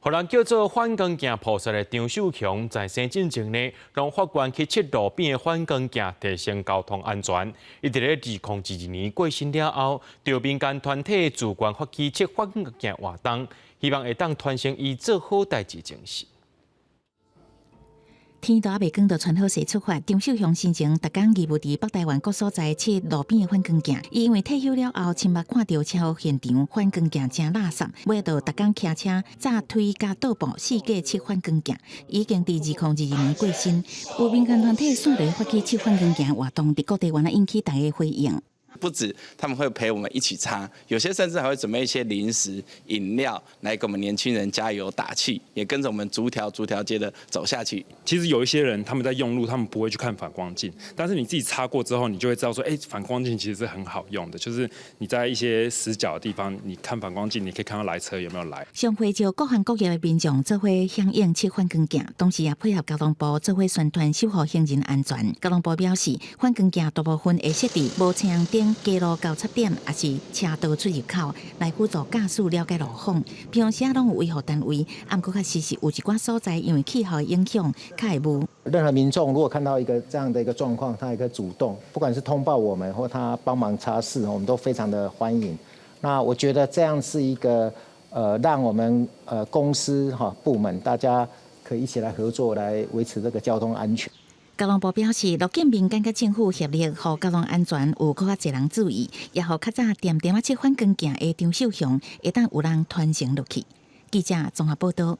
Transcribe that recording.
予人叫做反光鏡菩薩的張秀雄，在生進前呢，攏發願去測路邊的反光鏡，提升交通安全。伊佇咧2022年過身了後，著民間團體自願發起測反光鏡活動，希望會當傳承伊做好代誌精神。天都猶未光就穿好勢出發，張秀雄生前逐工義務佇北台灣各所在測路邊的反光鏡。伊因為退休了後，親目看著車禍現場反光鏡誠垃圾，尾就逐工騎車、紮推佮倒步四界測反光鏡。已經佇2022年過身，有民間團體紲落發起測反光鏡活動，佇各地原來引起大家回應。不止他們會陪我們一起擦，有些甚至還會準備一些零食、飲料來給我們年輕人加油打氣，也跟着我們逐條逐條街的走下去。其實有一些人他們在用路，他們不會去看反光鏡，但是你自己擦過之後，你就會知道說，哎，反光鏡其實是很好用的，就是你在一些死角的地方，你看反光鏡，你可以看到來車有沒有來。上會就各行各業的民眾做伙響應測反光鏡，同時也配合交通部做伙宣傳守護行人安全。交通部表示，反光鏡大部分會設佇無車紅燈、街路交叉點，抑是車道出入口，來輔助駕駛了解路況。平常時攏有維護單位，毋過確實是有一寡所在，因為氣候的影響，較會霧。任何民眾如果看到一個這樣的一個狀況，他也可以主動，不管是通報我們或他幫忙擦拭，我們都非常的歡迎。那我覺得這樣是一個，讓我們公司哈部門大家可以一起來合作，來維持這個交通安全。交通部表示，若見民間佮政府協力，予交通安全有閣較濟人注意，也予較早恬恬仔測反光鏡的張秀雄，會當有人傳承落去。記者綜合報道。